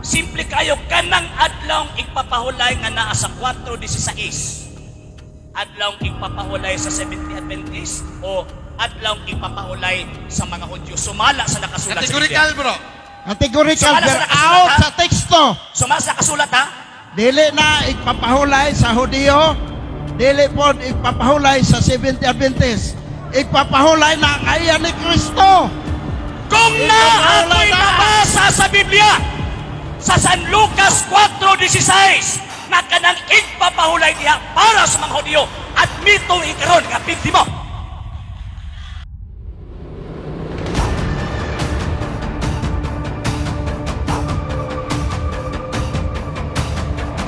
Simple kayo, kanang adlawng igpapahulay nga naa sa 4:16. Adlawng igpapahulay sa 70 Adventist o adlawng igpapahulay sa mga Hudyo. Sumala sa nakasulat sa Categorical, Biblia. Bro. Categorical, Sumala sa pero nakasulat, out ha? sa teksto. Sumala sa nakasulat, ha? Dili na igpapahulay sa Hudiyo, dili po igpapahulay sa 70 Adventist. Igpapahulay na kaya ni Kristo. Kung na Igpapahulay ako'y na. nabasa sa Biblia, sa San Lucas 4:16, na kanang igpapahulay niya para sa mga Hudyo, admitong ikaron nga pinti mo.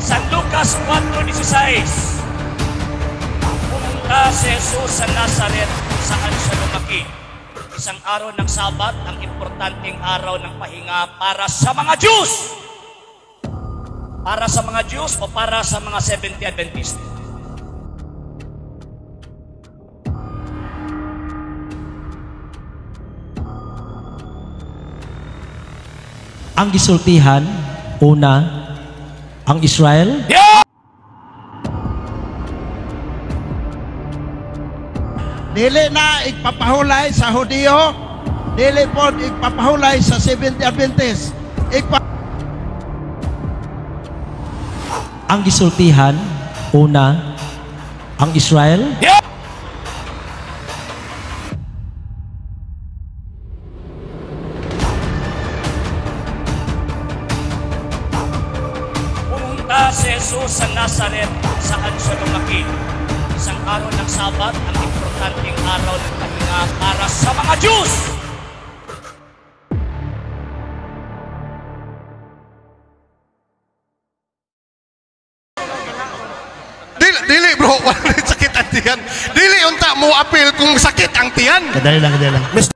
San Lucas 4:16. Pumunta si Jesus sa Nazaret kung saan siya lumaki. Isang araw ng Sabat, ang importanteng araw ng pahinga para sa mga Jews. Para sa mga Jews o para sa mga Seventh-day Adventist? Ang gisultihan, una, ang Israel. Yeah! Dili na igpapahulay sa Hudiyo, dili po igpapahulay sa 70 Adventist. Ang gisultihan, una, ang Israel. Yeah! Pumunta si Jesus sa Nazaret kung saan siya lumaki. Isang araw ng Sabat, ang importanteng araw ng pahinga para sa mga Jews. Dili, dili bro, wala sakit ang tiyan. Dili unta mo apil kung sakit ang tiyan. Kadali lang, kadali lang. Mr.